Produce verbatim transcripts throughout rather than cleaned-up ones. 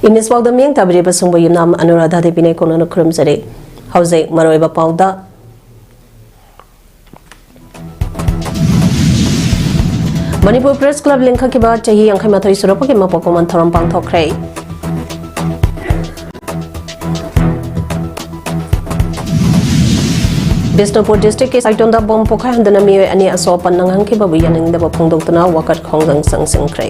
English ꯄꯥꯎꯗ ꯃꯤꯠꯌꯦꯡ ꯇꯥꯕꯤꯔꯤꯕꯁꯤꯡꯕꯨ ꯌꯨꯝꯅꯥꯝ ꯑꯅꯨꯔꯥꯙꯥ ꯗꯦꯕꯤꯅ ꯀꯣꯅꯅ ꯈꯨꯔꯨꯝꯖꯔꯤ꯫ ꯍꯧꯖꯤꯛ ꯃꯔꯨꯑꯣꯏꯕ ꯄꯥꯎꯗ꯫ ꯃꯅꯤꯄꯨꯔ ꯄ꯭ꯔꯦꯁ ꯀ꯭ꯂꯕ ꯂꯤꯡꯈꯠꯈꯤꯕ ꯆꯍꯤ ꯌꯥꯡꯈꯩ ꯃꯥꯊꯣꯏ ꯁꯨꯔꯛꯄꯒꯤ ꯃꯄꯣꯛ ꯀꯨꯝꯑꯣꯟ ꯊꯧꯔꯝ ꯄꯥꯡꯊꯣꯛꯈ꯭ꯔꯦ꯫ ꯕꯤꯁꯅꯨꯄꯨꯔ ꯗꯤꯁꯇ꯭ꯔꯤꯛꯀꯤ ꯁꯥꯏꯇꯣꯟꯗ ꯕꯣꯝ ꯄꯣꯈꯥꯏꯍꯟꯗꯨꯅ ꯃꯤꯑꯣꯏ ꯑꯅꯤ ꯑꯁꯣꯛ ꯑꯄꯟ ꯅꯪꯍꯟꯈꯤꯕꯕꯨ ꯌꯥꯅꯤꯡꯗꯕ ꯐꯣꯡꯗꯣꯛꯇꯨꯅ ꯋꯥꯀꯠ ꯈꯣꯡꯖꯪ ꯆꯪꯁꯤꯟꯈ꯭ꯔꯦ꯫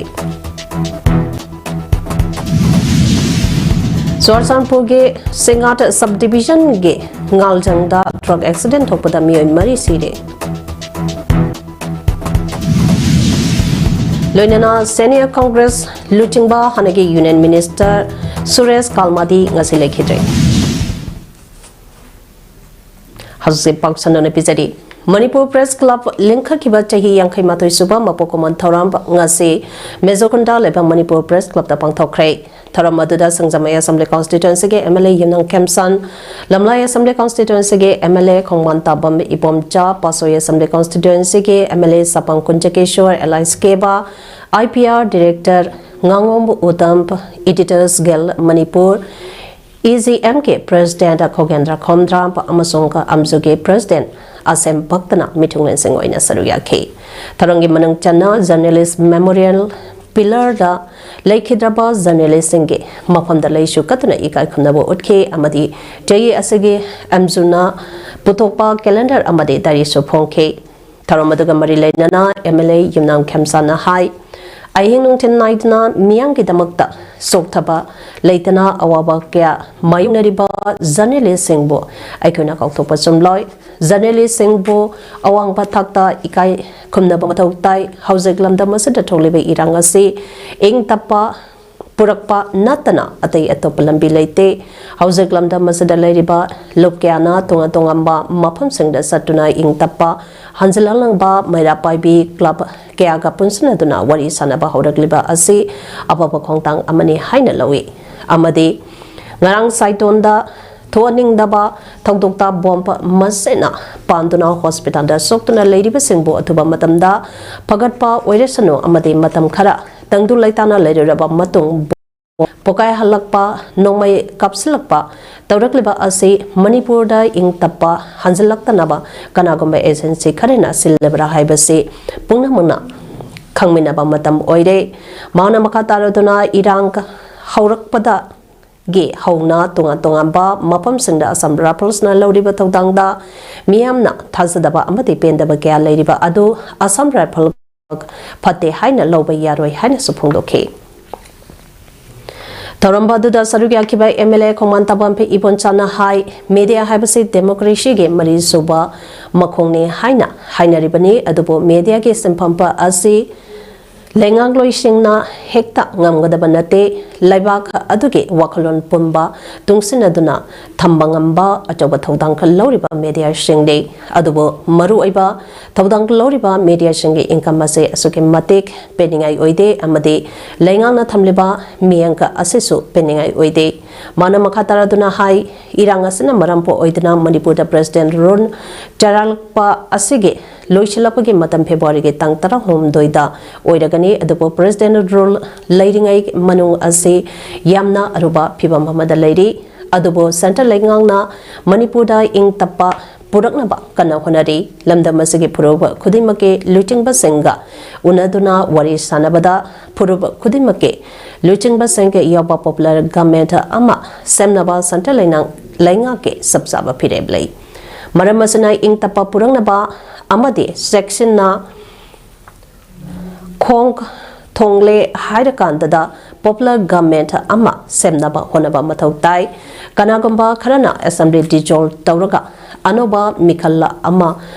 ꯆꯨꯔꯆꯥꯟꯄꯨꯔꯒꯤ ꯁꯤꯡꯉꯥꯠ ꯁꯕ ꯗꯤꯕꯤꯖꯟꯒꯤ ꯉꯥꯜꯖꯪꯗ ꯇ꯭ꯔꯛ ꯑꯦꯛꯁꯤꯗꯦꯟ ꯊꯣꯛꯄꯗ ꯃꯤꯑꯣꯏ ꯃꯔꯤ ꯁꯤꯔꯦ꯫ ꯂꯣꯏꯅꯅ ꯁꯦꯅꯤꯌꯔ ꯀꯪꯒ꯭ꯔꯦꯁ ꯂꯨꯆꯤꯡꯕ ꯍꯥꯟꯅꯒꯤ ꯌꯨꯅꯤꯌꯟ ꯃꯤꯅꯤꯁꯇꯔ ꯁꯨꯔꯦꯁ ꯀꯥꯜꯃꯥꯗꯤ ꯉꯁꯤ ꯂꯩꯈꯤꯗ꯭ꯔꯦ꯫ ꯍꯧꯖꯤꯛ ꯄꯥꯎ ꯁꯟꯗꯣꯛꯅ ꯄꯤꯖꯔꯤ꯫ ꯃꯅꯤꯄꯨꯔ ꯄ꯭ꯔꯦꯁ ꯀ꯭ꯂꯕ ꯂꯤꯡꯈꯠꯈꯤꯕ ꯆꯍꯤ ꯌꯥꯡꯈꯩ ꯃꯥꯊꯣꯏ ꯁꯨꯕ ꯃꯄꯣꯛ ꯀꯨꯝꯑꯣꯟ ꯊꯧꯔꯝ ꯉꯁꯤ ꯃꯦꯖꯣꯀꯨꯟꯗꯥ ꯂꯩꯕ ꯃꯅꯤꯄꯨꯔ ꯄ꯭ꯔꯦꯁ ꯀ꯭ꯂꯕꯇ ꯄꯥꯡꯊꯣꯛꯈ꯭ꯔꯦ꯫ ꯊꯧꯔꯝ ꯑꯗꯨꯗ ꯁꯤꯡꯖꯃꯩ ꯑꯦꯁꯦꯝꯕ꯭ꯂꯤ ꯀꯣꯟꯁꯇꯤꯇ꯭ꯋꯦꯟꯁꯤꯒꯤ M L A Yumnam Khemchand, Lamlai assembly ꯀꯣꯟꯁꯇꯤꯇ꯭ꯋꯦꯟꯁꯤꯒꯤ M L A Khongbantabam Ibomcha, Patsoi assembly ꯀꯣꯟꯁꯇꯤꯇ꯭ꯋꯦꯟꯁꯤꯒꯤ M L A Sapam Kunjakesor, ꯑꯦꯂꯥꯏꯁ ꯀꯦꯕꯥ, ꯑꯥꯏ ꯄꯤ ꯑꯥꯔ ꯗꯤꯔꯦꯛꯇꯔ ꯉꯥꯉꯣꯝ Uttam, editors guild Manipur, E G M K president Khogendra Khomdram ꯑꯃꯁꯨꯡ ꯑꯝꯖꯨꯒꯤ ꯄ꯭ꯔꯦꯁꯤꯗꯦꯟꯠ ꯑꯁꯦꯝ ꯚꯛꯇꯅ ꯃꯤꯊꯨꯡꯂꯦꯟꯁꯤꯡ ꯑꯣꯏꯅ ꯁꯔꯨꯛ ꯌꯥꯈꯤ꯫ ꯊꯧꯔꯝꯒꯤ ꯃꯅꯨꯡ ꯆꯟꯅ ꯖꯔꯅꯦꯂꯤꯁ ꯃꯦꯃꯣꯔꯤꯌꯦꯜ ꯄꯤꯂꯔꯗ ꯂꯩꯈꯤꯗ꯭ꯔꯕ ꯖꯔꯅꯦꯂꯤꯁꯁꯤꯡꯒꯤ ꯃꯐꯝꯗ ꯂꯩꯁꯨ ꯀꯠꯇꯨꯅ ꯏꯀꯥꯏ ꯈꯨꯝꯅꯕ ꯎꯠꯈꯤ ꯑꯃꯗꯤ ꯆꯍꯤ ꯑꯁꯤꯒꯤ ꯑꯦꯝꯖꯨꯅ ꯄꯨꯊꯣꯛꯄ ꯀꯦꯂꯦꯟꯗꯔ ꯑꯃꯗꯤ ꯗꯥꯏꯔꯤꯁꯨ ꯐꯣꯡꯈꯤ꯫ ꯊꯧꯔꯝ ꯑꯗꯨꯒ ꯃꯔꯤ ꯂꯩꯅꯅ ꯑꯦꯝ ꯑꯦꯜ ꯑꯦ ꯌꯨꯝꯅꯥꯝ ꯈꯦꯝꯆꯥꯟꯅ ꯍꯥꯏ, ꯑꯍꯤꯡ ꯅꯨꯡꯊꯤꯜ ꯅꯥꯏꯗꯅ ꯃꯤꯌꯥꯝꯒꯤꯗꯃꯛꯇ ꯆꯣꯛꯊꯕ ꯂꯩꯇꯅ ꯑꯋꯥꯕ ꯀꯌꯥ ꯃꯥꯌꯣꯛꯅꯔꯤꯕ ꯖꯔꯅꯦꯂꯤꯁꯁꯤꯡꯕꯨ ꯑꯩꯈꯣꯏꯅ ꯀꯥꯎꯊꯣꯛꯄ ꯆꯨꯝꯂꯣꯏ꯫ ꯖꯔꯅꯦꯂꯤꯁꯁꯤꯡꯕꯨ ꯑꯋꯥꯡꯕ ꯊꯥꯛꯇ ꯏꯀꯥꯏ ꯈꯨꯝꯅꯕ ꯃꯊꯧ ꯇꯥꯏ꯫ ꯍꯧꯖꯤꯛ ꯂꯝꯗꯝ ꯑꯁꯤꯗ ꯊꯣꯛꯂꯤꯕ ꯏꯔꯥꯡ ꯑꯁꯤ ꯏꯪ ꯇꯞꯄ ꯄꯨꯔꯛꯄ ꯅꯠꯇꯅ ꯑꯇꯩ ꯑꯇꯣꯞꯄ ꯂꯝꯕꯤ ꯂꯩꯇꯦ꯫ ꯍꯧꯖꯤꯛ ꯂꯝꯗꯝ ꯑꯁꯤꯗ ꯂꯩꯔꯤꯕ ꯂꯨꯞ ꯀꯌꯥꯅ ꯇꯣꯉꯥꯟ ꯇꯣꯉꯥꯟꯕ ꯃꯐꯝꯁꯤꯡꯗ ꯆꯠꯇꯨꯅ ꯏꯪ ꯇꯞꯄ ꯍꯟꯖꯤꯜꯍꯟꯅꯕ ꯃꯩꯔꯥ ꯄꯥꯏꯕꯤ ꯀ꯭ꯂꯕ ꯀꯌꯥꯒ ꯄꯨꯟꯁꯤꯟꯅꯗꯨꯅ ꯋꯥꯔꯤ ꯁꯥꯅꯕ ꯍꯧꯔꯛꯂꯤꯕ ꯑꯁꯤ ꯑꯐꯕ ꯈꯣꯡꯊꯥꯡ ꯑꯃꯅꯤ ꯍꯥꯏꯅ ꯂꯧꯏ ꯑꯃꯗꯤ ꯉꯔꯥꯡ ꯁꯥꯏꯇꯣꯟꯗ ꯊꯣꯛꯍꯟꯅꯤꯡꯗꯕ ꯊꯧꯗꯣꯛꯇ ꯕꯣꯝꯕ ꯃꯁꯦꯅ ꯄꯥꯟꯗꯨꯅ ꯍꯣꯁꯄꯤꯇꯥꯜꯗ ꯁꯣꯛꯇꯨꯅ ꯂꯩꯔꯤꯕꯁꯤꯡꯕꯨ ꯑꯊꯨꯕ ꯃꯇꯝꯗ ꯐꯒꯠꯄ ꯑꯣꯏꯔꯁꯅꯨ ꯑꯃꯗꯤ ꯃꯇꯝ ꯈꯔ ꯇꯪꯗꯨ ꯂꯩꯇꯥꯅ ꯂꯩꯔꯨꯔꯕ ꯃꯇꯨꯡ ꯄꯣꯀꯥꯏꯍꯜꯂꯛꯄ, ꯅꯣꯡꯃꯩ ꯀꯥꯞꯁꯤꯜꯂꯛꯄ ꯇꯧꯔꯛꯂꯤꯕ ꯑꯁꯤ ꯃꯅꯤꯄꯨꯔꯗ ꯏꯪ ꯇꯞꯄ ꯍꯟꯖꯤꯜꯂꯛꯇꯅꯕ ꯀꯅꯥꯒꯨꯝꯕ ꯑꯦꯖꯦꯟꯁꯤ ꯈꯔꯅ ꯁꯤꯜꯂꯕ꯭ꯔꯥ ꯍꯥꯏꯕꯁꯤ ꯄꯨꯝꯅꯃꯛꯅ ꯈꯪꯃꯤꯟꯅꯕ ꯃꯇꯝ ꯑꯣꯏꯔꯦ꯫ ꯃꯍꯥꯛꯅ ꯃꯈꯥ ꯇꯥꯔꯗꯨꯅ ꯏꯔꯥꯡ ꯍꯧꯔꯛꯄꯗꯒꯤ ꯍꯧꯅ ꯇꯣꯉꯥꯟ ꯇꯣꯉꯥꯟꯕ ꯃꯐꯝꯁꯤꯡꯗ ꯑꯁꯥꯝ ꯔꯥꯏꯐꯜꯁꯅ ꯂꯧꯔꯤꯕ ꯊꯧꯗꯥꯡꯗ ꯃꯤꯌꯥꯝꯅ ꯊꯥꯖꯗꯕ ꯑꯃꯗꯤ ꯄꯦꯟꯗꯕ ꯀꯌꯥ ꯂꯩꯔꯤꯕ ꯑꯗꯨ ꯑꯁꯥꯝ ꯔꯥꯏꯐꯜ ꯐꯠꯇꯦ ꯍꯥꯏꯅ ꯂꯧꯕ ꯌꯥꯔꯣꯏ ꯍꯥꯏꯅꯁꯨ ꯐꯣꯡꯗꯣꯛꯈꯤ꯫ ꯊꯧꯔꯝ ꯑꯗꯨꯗ ꯁꯔꯨꯛ ꯌꯥꯈꯤꯕ M L A Khongbantabam ꯏꯕꯣꯟꯆꯥꯅ ꯍꯥꯏ, ꯃꯦꯗꯤꯌꯥ ꯍꯥꯏꯕꯁꯤ ꯗꯦꯃꯣꯀ꯭ꯔꯦꯁꯤꯒꯤ ꯃꯔꯤꯁꯨꯕ ꯃꯈꯣꯡꯅꯤ ꯍꯥꯏꯅ ꯍꯥꯏꯅꯔꯤꯕꯅꯤ, ꯑꯗꯨꯕꯨ ꯃꯦꯗꯤꯌꯥꯒꯤ ꯁꯤꯟꯐꯝ ꯑꯁꯤ ꯂꯩꯉꯥꯛꯂꯣꯏꯁꯤꯡꯅ ꯍꯦꯛꯇ ꯉꯝꯒꯗꯕ ꯅꯠꯇꯦ꯫ ꯂꯩꯕꯥꯛ ꯑꯗꯨꯒꯤ ꯋꯥꯈꯜꯂꯣꯟ ꯄꯨꯝꯕ ꯇꯨꯡꯁꯤꯟꯅꯗꯨꯅ ꯊꯝꯕ ꯉꯝꯕ ꯑꯆꯧꯕ ꯊꯧꯗꯥꯡ ꯂꯧꯔꯤꯕ ꯃꯦꯗꯤꯌꯥꯁꯤꯡꯅꯤ꯫ ꯑꯗꯨꯕꯨ ꯃꯔꯨꯑꯣꯏꯕ ꯊꯧꯗꯥꯡ ꯂꯧꯔꯤꯕ ꯃꯦꯗꯤꯌꯥꯁꯤꯡꯒꯤ ꯏꯟꯀꯝ ꯑꯁꯤ ꯑꯁꯨꯛꯀꯤ ꯃꯇꯤꯛ ꯄꯦꯟꯅꯤꯡꯉꯥꯏ ꯑꯣꯏꯗꯦ ꯑꯃꯗꯤ ꯂꯩꯉꯥꯛꯅ ꯊꯝꯂꯤꯕ ꯃꯤꯠꯌꯦꯡ ꯑꯁꯤꯁꯨ ꯄꯦꯟꯅꯤꯡꯉꯥꯏ ꯑꯣꯏꯗꯦ꯫ ꯃꯥꯅ ꯃꯈꯥ ꯇꯥꯔꯗꯨꯅ ꯍꯥꯏ, ꯏꯔꯥꯡ ꯑꯁꯤꯅ ꯃꯔꯝ ꯑꯣꯏꯗꯨꯅ ꯃꯅꯤꯄꯨꯔꯗ ꯄ꯭ꯔꯦꯁꯤꯗꯦꯟ ꯔꯨꯜ ꯆꯔꯥꯜꯂꯛꯄ ꯑꯁꯤꯒꯤ ꯂꯣꯏꯁꯤꯜꯂꯛꯄꯒꯤ ꯃꯇꯝ ꯐꯦꯕ꯭ꯔꯨꯋꯥꯔꯤꯒꯤ ꯇꯥꯡ ꯇꯔꯥꯍꯨꯝꯗꯣꯏꯗ ꯑꯣꯏꯔꯒꯅꯤ꯫ ꯑꯗꯨꯕꯨ ꯄ꯭ꯔꯦꯁꯤꯗꯦꯟ ꯔꯨꯜ ꯂꯩꯔꯤꯉꯩ ꯃꯅꯨꯡ ꯑꯁꯤ ꯌꯥꯝꯅ ꯑꯔꯨꯕ ꯐꯤꯕꯝ ꯑꯃꯗ ꯂꯩꯔꯤ꯫ ꯑꯗꯨꯕꯨ ꯁꯦꯟꯇ꯭ꯔꯦꯜ ꯂꯩꯉꯥꯛꯅ ꯃꯅꯤꯄꯨꯔꯗ ꯏꯪ ꯇꯞꯄ ꯄꯨꯔꯛꯅꯕ ꯀꯟꯅ ꯍꯣꯠꯅꯔꯤ꯫ ꯂꯝꯗꯝ ꯑꯁꯤꯒꯤ ꯐꯨꯔꯨꯞ ꯈꯨꯗꯤꯡꯃꯛꯀꯤ ꯂꯨꯆꯤꯡꯕꯁꯤꯡꯒ ꯎꯅꯗꯨꯅ ꯋꯥꯔꯤ ꯁꯥꯟꯅꯕꯗ ꯐꯨꯔꯨꯞ ꯈꯨꯗꯤꯡꯃꯛꯀꯤ ꯂꯨꯆꯤꯡꯕꯁꯤꯡ ꯌꯥꯎꯕ ꯄꯣꯄꯨꯂꯔ ꯒꯃꯦꯟꯠ ꯑꯃ ꯁꯦꯝꯅꯕ ꯁꯦꯟꯇ꯭ꯔꯦꯜ ꯂꯩꯉꯥꯛ-, ꯂꯩꯉꯥꯛꯀꯤ ꯆꯞ ꯆꯥꯕ ꯐꯤꯔꯦꯞ ꯂꯩ꯫ ꯃꯔꯝ ꯑꯁꯤꯅ ꯏꯪ ꯇꯞꯄ ꯄꯨꯔꯛꯅꯕ ꯑꯃꯗꯤ ꯆꯦꯛꯁꯤꯟꯅ ꯈꯣꯡ ꯊꯣꯡꯂꯦ ꯍꯥꯏꯔꯀꯥꯟꯗꯗ ꯄꯣꯄꯨꯂꯔ ꯒꯃꯦꯟꯠ ꯑꯃ ꯁꯦꯝꯅꯕ ꯍꯣꯠꯅꯕ ꯃꯊꯧ ꯇꯥꯏ꯫ ꯀꯅꯥꯒꯨꯝꯕ ꯈꯔꯅ ꯑꯦꯁꯦꯝꯕ꯭ꯂꯤ ꯗꯤꯖꯣꯜꯕ ꯇꯧꯔꯒ ꯑꯅꯧꯕ ꯃꯤꯈꯜ ꯑꯃ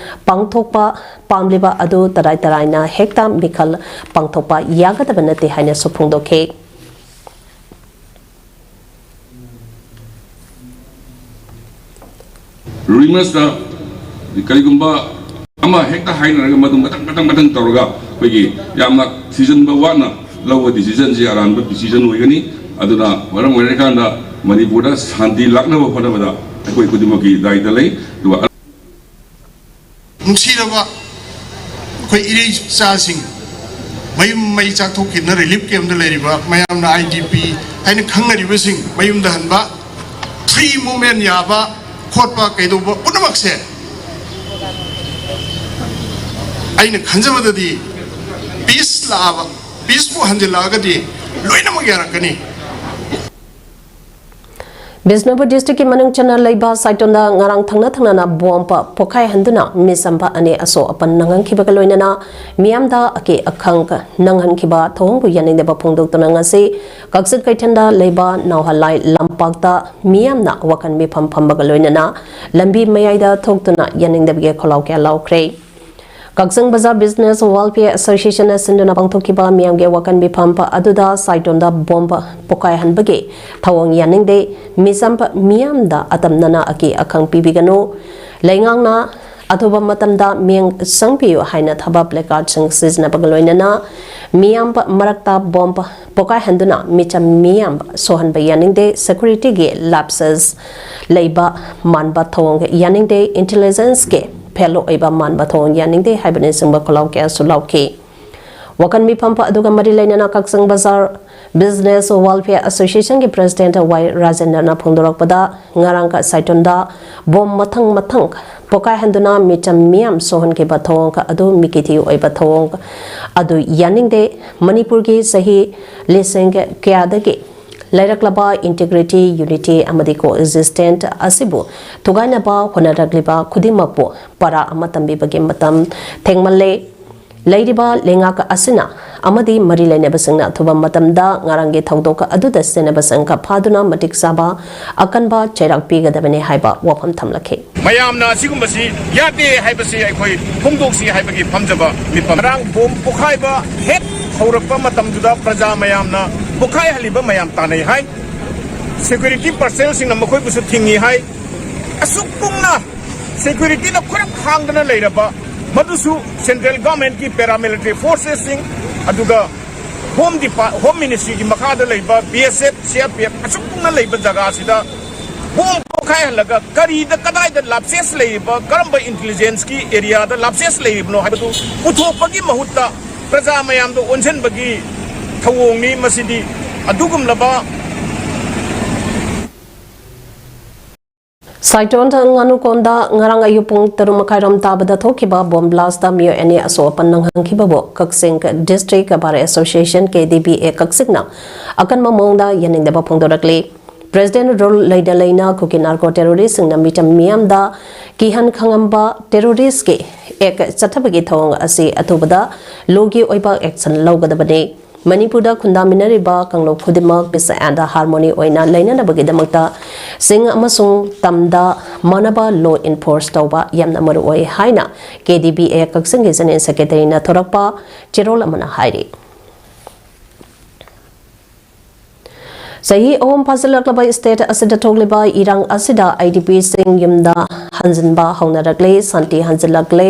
ꯄꯥꯡꯊꯣꯛꯄ ꯄꯥꯝꯂꯤꯕ ꯑꯗꯨ ꯇꯔꯥꯏ ꯇꯔꯥꯏꯅ ꯍꯦꯛꯇ ꯃꯤꯈꯜ ꯄꯥꯡꯊꯣꯛꯄ ꯌꯥꯒꯗꯕ ꯅꯠꯇꯦ ꯍꯥꯏꯅꯁꯨ ꯐꯣꯡꯗꯣꯛꯈꯤ꯫ ꯔꯨꯃꯔꯁꯇ ꯀꯔꯤꯒꯨꯝꯕ ꯑꯃ ꯍꯦꯛꯇ ꯍꯥꯏꯅꯔꯒ ꯃꯗꯨ ꯃꯊꯪ ꯃꯊꯪ ꯃꯊꯪ ꯇꯧꯔꯒ ꯑꯩꯈꯣꯏꯒꯤ ꯌꯥꯝꯅ ꯊꯤꯖꯤꯟꯕ ꯋꯥꯠꯅ ꯂꯧꯕ ꯗꯤꯁꯤꯖꯟꯁꯤ ꯑꯔꯥꯟꯕ ꯗꯤꯁꯤꯖꯟ ꯑꯣꯏꯒꯅꯤ꯫ ꯑꯗꯨꯅ ꯃꯔꯝ ꯑꯣꯏꯔꯀꯥꯟꯗ ꯃꯅꯤꯄꯨꯔꯗ ꯁꯥꯟꯇꯤ ꯂꯥꯛꯅꯕ ꯍꯣꯠꯅꯕꯗ ꯑꯩꯈꯣꯏ ꯈꯨꯗꯤꯡꯃꯛꯀꯤ ꯗꯥꯏꯇ ꯂꯩ꯫ ꯑꯗꯨꯒ ꯅꯨꯡꯁꯤꯔꯕ ꯑꯩꯈꯣꯏ ꯏꯔꯩꯆꯥꯁꯤꯡ, ꯃꯌꯨꯝ ꯃꯩ ꯆꯥꯛꯊꯣꯛꯈꯤꯗꯅ ꯔꯤꯂꯤꯐ ꯀꯦꯝꯞꯇ ꯂꯩꯔꯤꯕ ꯃꯌꯥꯝꯅ ꯑꯥꯏ ꯗꯤ ꯄꯤ ꯍꯥꯏꯅ ꯈꯪꯅꯔꯤꯕꯁꯤꯡ ꯃꯌꯨꯝꯗ ꯍꯟꯕ, ꯐ꯭ꯔꯤ ꯃꯨꯚꯃꯦꯟ ꯌꯥꯕ ꯈꯣꯠꯄ ꯀꯩꯗꯧꯕ ꯄꯨꯝꯅꯃꯛꯁꯦ ꯑꯩꯅ ꯈꯟꯖꯕꯗꯗꯤ ꯄꯤꯁ ꯂꯥꯛꯑꯕ, ꯄꯤꯁꯄꯨ ꯍꯟꯖꯤꯜꯂꯛꯑꯒꯗꯤ ꯂꯣꯏꯅꯃꯛ ꯌꯥꯔꯛꯀꯅꯤ꯫ ꯕꯤꯁꯅꯨꯄꯨꯔ ꯗꯤꯁꯇ꯭ꯔꯤꯛꯀꯤ ꯃꯅꯨꯡ ꯆꯟꯅ ꯂꯩꯕ ꯁꯥꯏꯇꯣꯟꯗ ꯉꯔꯥꯡ ꯊꯪꯅ ꯊꯪꯅꯅ ꯕꯣꯝꯕ ꯄꯣꯈꯥꯏꯍꯟꯗꯨꯅ ꯃꯤꯆꯝꯕ ꯑꯅꯤ ꯑꯁꯣꯛ ꯑꯄꯟ ꯅꯪꯍꯟꯈꯤꯕꯒ ꯂꯣꯏꯅꯅ ꯃꯤꯌꯥꯝꯗ ꯑꯀꯤ ꯑꯈꯪ ꯅꯪꯍꯟꯈꯤꯕ ꯊꯧꯑꯣꯡꯕꯨ ꯌꯥꯅꯤꯡꯗꯕ ꯐꯣꯡꯗꯣꯛꯇꯨꯅ ꯉꯁꯤ ꯀꯛꯆꯤꯡ ꯀꯩꯊꯦꯜꯗ ꯂꯩꯕ ꯅꯥꯎꯍꯂꯥꯏ ꯂꯝꯄꯥꯛꯇ ꯃꯤꯌꯥꯝꯅ ꯋꯥꯈꯜ ꯃꯤꯐꯝ ꯐꯝꯕꯒ ꯂꯣꯏꯅꯅ ꯂꯝꯕꯤ ꯃꯌꯥꯏꯗ ꯊꯣꯛꯇꯨꯅ ꯌꯥꯅꯤꯡꯗꯕꯒꯤ ꯈꯣꯜꯂꯥꯎ ꯀꯌꯥ ꯂꯥꯎꯈ꯭ꯔꯦ꯫ ꯀꯛꯆꯤꯡ ꯕꯖꯥꯔ ꯕꯤꯖꯤꯅꯦꯁ ꯋꯦꯜꯐꯤꯌꯔ ꯑꯦꯁꯣꯁꯤꯌꯦꯁꯟꯅ ꯁꯤꯟꯗꯨꯅ ꯄꯥꯡꯊꯣꯛꯈꯤꯕ ꯃꯤꯌꯥꯝꯒꯤ ꯋꯥꯀꯟ ꯃꯤꯐꯝ ꯑꯗꯨꯗ ꯁꯥꯏꯇꯣꯟꯗ ꯕꯣꯝꯕ ꯄꯣꯈꯥꯏꯍꯟꯕꯒꯤ ꯊꯧꯑꯣꯡ ꯌꯥꯅꯤꯡꯗꯦ, ꯃꯤꯆꯝ ꯃꯤꯌꯥꯝꯗ ꯑꯇꯝꯅꯅ ꯑꯀꯤ ꯑꯈꯪ ꯄꯤꯕꯤꯒꯅꯨ, ꯂꯩꯉꯥꯛꯅ ꯑꯊꯨꯕ ꯃꯇꯝꯗ ꯃꯤꯠꯌꯦꯡ ꯆꯪꯕꯤꯌꯨ ꯍꯥꯏꯅ ꯊꯥꯕ placardꯁꯤꯡ ꯁꯤꯖꯤꯟꯅꯕꯒ ꯂꯣꯏꯅꯅ ꯃꯤꯌꯥꯝ ꯃꯔꯛꯇ ꯕꯣꯝꯕ ꯄꯣꯈꯥꯏꯍꯟꯗꯨꯅ ꯃꯤꯆꯝ ꯃꯤꯌꯥꯝ ꯁꯣꯛꯍꯟꯕ ꯌꯥꯅꯤꯡꯗꯦ, securityꯒꯤ lapses ꯂꯩꯕ ꯃꯥꯟꯕ ꯊꯧꯑꯣꯡ ꯌꯥꯅꯤꯡꯗꯦ, intelligenceꯀꯤ ꯐꯦꯜ ꯑꯣꯏꯕ ꯃꯥꯟꯕ ꯊꯧꯑꯣꯡ ꯌꯥꯅꯤꯡꯗꯦ ꯍꯥꯏꯕꯅꯆꯤꯡꯕ ꯈꯣꯜꯂꯥꯎ ꯀꯌꯥꯁꯨ ꯂꯥꯎꯈꯤ꯫ ꯋꯥꯀꯟ ꯃꯤꯐꯝ ꯑꯗꯨꯒ ꯃꯔꯤ ꯂꯩꯅꯅ ꯀꯛꯆꯤꯡ ꯕꯖꯥꯔ ꯕꯤꯖꯤꯅꯦꯁ ꯋꯦꯜꯐꯤꯌꯔ ꯑꯦꯁꯣꯁꯤꯌꯦꯁꯟꯒꯤ ꯄ꯭ꯔꯦꯁꯤꯗꯦꯟꯠ ꯋꯥꯏ ꯔꯥꯖꯦꯟꯗ꯭ꯔꯅ ꯐꯣꯡꯗꯣꯔꯛꯄꯗ, ꯉꯔꯥꯡꯒ ꯁꯥꯏꯇꯣꯟꯗ ꯕꯣꯝ ꯃꯊꯪ ꯃꯊꯪ ꯄꯣꯈꯥꯏꯍꯟꯗꯨꯅ ꯃꯤꯆꯝ ꯃꯤꯌꯥꯝ ꯁꯣꯛꯍꯟꯈꯤꯕ ꯊꯧꯑꯣꯡ ꯑꯗꯨ ꯃꯤꯀꯤꯊꯤ ꯑꯣꯏꯕ ꯊꯧꯑꯣꯡ ꯑꯗꯨ ꯌꯥꯅꯤꯡꯗꯦ꯫ ꯃꯅꯤꯄꯨꯔꯒꯤ ꯆꯍꯤ ꯂꯤꯁꯤꯡ ꯀꯌꯥꯗꯒꯤ ꯂꯩꯔꯛꯂꯕ integrity, unity ꯑꯃꯗꯤ coexistence ꯑꯁꯤꯕꯨ ꯊꯨꯒꯥꯏꯅꯕ ꯍꯣꯠꯅꯔꯛꯂꯤꯕ ꯈꯨꯗꯤꯡꯃꯛꯄꯨ ꯄꯔꯥ ꯑꯃ ꯇꯝꯕꯤꯕꯒꯤ ꯃꯇꯝ ꯊꯦꯡꯃꯜꯂꯦ꯫ ꯂꯩꯔꯤꯕ ꯂꯩꯉꯥꯛ ꯑꯁꯤꯅ ꯑꯃꯗꯤ ꯃꯔꯤ ꯂꯩꯅꯕꯁꯤꯡꯅ ꯑꯊꯨꯕ ꯃꯇꯝꯗ ꯉꯔꯥꯡꯒꯤ ꯊꯧꯗꯣꯛ ꯑꯗꯨꯗ ꯁꯤꯖꯤꯟꯅꯕꯁꯤꯡ ꯐꯥꯗꯨꯅ ꯃꯇꯤꯛ ꯆꯥꯕ ꯑꯀꯟꯕ ꯆꯩꯔꯥꯛ ꯄꯤꯒꯗꯕꯅꯤ ꯍꯥꯏꯕ ꯋꯥꯐꯝ ꯊꯝꯂꯛꯈꯤ꯫ ꯃꯌꯥꯝꯅ ꯑꯁꯤꯒꯨꯝꯕꯁꯤ ꯌꯥꯗꯦ ꯍꯥꯏꯕꯁꯤ ꯑꯩꯈꯣꯏ ꯐꯣꯡꯗꯣꯛꯁꯤ ꯍꯥꯏꯕꯒꯤ ꯐꯝꯖꯕ ꯃꯤꯐꯝ꯫ ꯉꯔꯥꯡ ꯕꯣꯝ ꯄꯣꯈꯥꯏꯕ ꯍꯦꯛ ꯍꯧꯔꯛꯄ ꯃꯇꯝꯗꯨꯗ ꯄ꯭ꯔꯖꯥ ꯃꯌꯥꯝꯅ ꯄꯣꯈꯥꯏꯍꯜꯂꯤꯕ ꯃꯌꯥꯝ ꯇꯥꯟꯅꯩ ꯍꯥꯏ꯫ Security personnelꯁꯤꯡꯅ ꯃꯈꯣꯏꯕꯨꯁꯨ ꯊꯤꯡꯉꯤ ꯍꯥꯏ꯫ ꯑꯁꯨꯛ ꯀꯨꯡꯅ securityꯅ ꯈꯨꯔꯞ ꯍꯥꯡꯗꯅ ꯂꯩꯔꯕ, ꯃꯗꯨꯁꯨ central governmentꯀꯤ paramilitary forcesꯁꯤꯡ, ꯑꯗꯨꯒ Home Depart-, Home Ministryꯒꯤ ꯃꯈꯥꯗ ꯂꯩꯕ B S F, C R P F ꯑꯁꯨꯛ ꯀꯨꯡꯅ ꯂꯩꯕ ꯖꯒꯥꯁꯤꯗ ꯕꯣꯝ ꯄꯣꯈꯥꯏꯍꯜꯂꯒ ꯀꯔꯤꯗ ꯀꯗꯥꯏꯗ lapses ꯂꯩꯔꯤꯕ, ꯀꯔꯝꯕ intelligenceꯀꯤ areaꯗ lapses ꯂꯩꯔꯤꯕꯅꯣ ꯍꯥꯏꯕꯗꯨ ꯄꯨꯊꯣꯛꯄꯒꯤ ꯃꯍꯨꯠꯇ ꯄ꯭ꯔꯖꯥ ꯃꯌꯥꯝꯗ ꯑꯣꯟꯁꯤꯟꯕꯒꯤ ꯊꯧꯑꯣꯡꯅꯤ꯫ ꯃꯁꯤꯗꯤ ꯑꯗꯨꯒꯨꯝꯂꯕ ꯁꯥꯏꯇꯣꯟ ꯉꯥꯅꯨꯀꯣꯟꯗ ꯉꯔꯥꯡ ꯑꯌꯨꯛ ꯄꯨꯡ ꯇꯔꯨꯛ ꯃꯈꯥꯏꯔꯣꯝ ꯇꯥꯕꯗ ꯊꯣꯛꯈꯤꯕ ꯕꯣꯝ ꯕ꯭ꯂꯥꯁꯇ ꯃꯤꯑꯣꯏ ꯑꯅꯤ ꯑꯁꯣꯛ ꯑꯄꯟ ꯅꯪꯍꯟꯈꯤꯕꯕꯨ Kakching district bar association, K D B A, ꯀꯛꯆꯤꯡꯅ ꯑꯀꯟꯕ ꯃꯑꯣꯡꯗ ꯌꯥꯅꯤꯡꯗꯕ ꯐꯣꯡꯗꯣꯔꯛꯂꯤ꯫ ꯄ꯭ꯔꯦꯁꯤꯗꯦꯟ ꯔꯨꯜ ꯂꯩꯅ ꯂꯩꯅ ꯀꯨꯀꯤ ꯅꯥꯔꯀꯣ ꯇꯦꯔꯣꯔꯤꯁꯁꯤꯡꯅ ꯃꯤꯆꯝ ꯃꯤꯌꯥꯝꯗ ꯀꯤꯍꯟ ꯈꯪꯍꯟꯕ ꯇꯦꯔꯣꯔꯤꯁ꯭ꯠꯀꯤ ꯑꯦꯛ ꯆꯠꯊꯕꯒꯤ ꯊꯧꯑꯣꯡ ꯑꯁꯤ ꯑꯊꯨꯕꯗ ꯂꯣꯒꯤ ꯑꯣꯏꯕ ꯑꯦꯛꯁꯟ ꯂꯧꯒꯗꯕꯅꯤ꯫ ꯃꯅꯤꯄꯨꯔꯗ ꯈꯨꯟꯗꯥꯃꯤꯟꯅꯔꯤꯕ ꯀꯥꯡꯂꯨꯞ ꯈꯨꯗꯤꯡꯃꯛ peace and harmony ꯑꯣꯏꯅ ꯂꯩꯅꯅꯕꯒꯤꯗꯃꯛꯇ ꯆꯤꯡ ꯑꯃꯁꯨꯡ ꯇꯝꯗ ꯃꯥꯟꯅꯕ ꯂꯣ ꯏꯟꯐꯣꯔꯁ ꯇꯧꯕ ꯌꯥꯝꯅ ꯃꯔꯨꯑꯣꯏ ꯍꯥꯏꯅ ꯀꯦ ꯗꯤ ꯕꯤ ꯑꯦ ꯀꯛꯆꯤꯡꯒꯤ ꯖꯦꯅꯔꯦꯜ ꯁꯦꯀ꯭ꯔꯦꯇꯔꯤꯅ ꯊꯣꯔꯛꯄ ꯆꯦꯔꯣꯜ ꯑꯃꯅ ꯍꯥꯏꯔꯤ꯫ ꯆꯍꯤ ꯑꯍꯨꯝ ꯐꯥꯖꯤꯜꯂꯛꯂꯕ ꯁ꯭ꯇꯦꯠ ꯑꯁꯤꯗ ꯊꯣꯛꯂꯤꯕ ꯏꯔꯥꯡ ꯑꯁꯤꯗ ꯑꯥꯏ ꯗꯤ ꯄꯤꯁꯤꯡ ꯌꯨꯝꯗ ꯍꯟꯖꯤꯟꯕ ꯍꯧꯅꯔꯛꯂꯦ, ꯁꯥꯟꯇꯤ ꯍꯟꯖꯤꯜꯂꯛꯂꯦ꯫